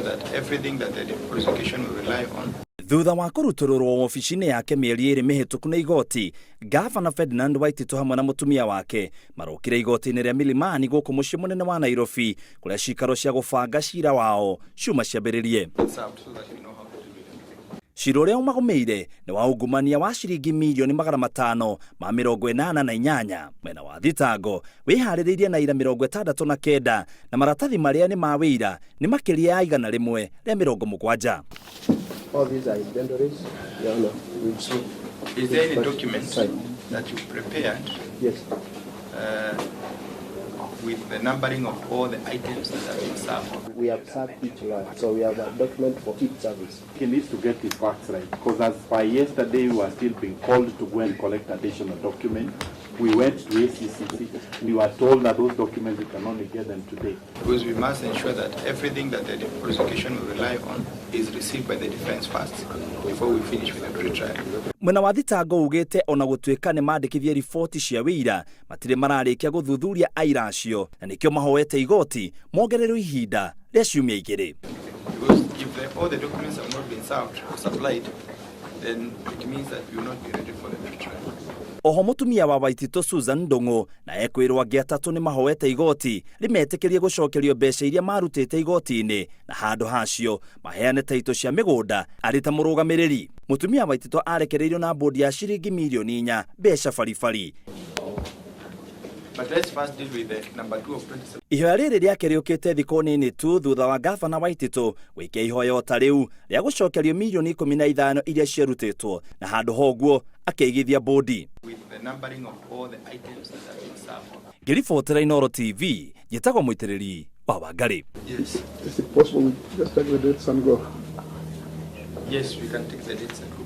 That everything that the prosecution will rely on Thutha wa kũrutũrũrwo wobici-inĩ yake mĩeri 2 mĩhĩtũku nĩ igoti, Gavana Ferdinand Waititu hamwe na mũtumia wake marokire igoti-inĩ rĩa Milimani gũkũ mũciĩ mũnene wa Nairobi, kũrĩa cikaro cia gũbanga cira wao ciuma ciambĩrĩrie. Served so that we know how to deal with them. Cira ũrĩa ũmagũmĩire nĩ wa ungumania wa ciringi 588,000. Mwena wa thitango wĩharĩrĩirie na ira 69, na maratathi marĩa nĩ ma wĩira nĩ makĩria ya 170. All these are inventories. Your Honor, we've seen. Is there any document Sign. That you prepared Yes. with the numbering of all the items that have been served? We have served each lawyer, so we have a document for each service. He needs to get his facts right, because as by yesterday we were still being called to go and collect additional documents. We went to ACCC. We were told that those documents, we can only get them today. Because we must ensure that everything that the prosecution will rely on is received by the defense first before we finish with the pre-trial. Mwena wa thitango ugĩte ona gũtuĩka nĩ mandĩkithie riboti cia wĩira, matirĩ mararĩkia gũthuthuria aira acio, na nĩkĩo mahoete igoti mongererwo ihinda rĩa ciumia 2. Because if all the documents have not been served or supplied, then it means that we will not be ready for the pre-trial. Oho mũtumia wa Waititũ Susan Ndung'u na ekwĩrwo angĩ atatũ nĩ mahoete igoti rĩmetĩkĩrie gũcokerio mbeca iria marutĩte igoti-inĩ, na handũ hacio maheane taito cia mĩgũnda arĩ ta mũrũgamĩrĩri. Mũtumia Waititũ arekereirio na bũndi ya ciringi 4 mirioni mbeca baribari. But let's first deal with the number 2 of 27. Ihoya rĩrĩ rĩake rĩũkĩte thikũ nini tu thutha wa gavana Waititũ gwĩkia ihoya o ta rĩu rĩa gũcokerio 15 mirioni iria ciarutĩtwo, na handũ ha ũguo akĩigithia bũndi. With the numbering of all the items that have been served. Ngĩribotera Inooro TV, njĩtagwo Mũitĩrĩri wa Wangarĩ. Yes. Is it possible we just take the dates and go? Yes, we can take the dates and go.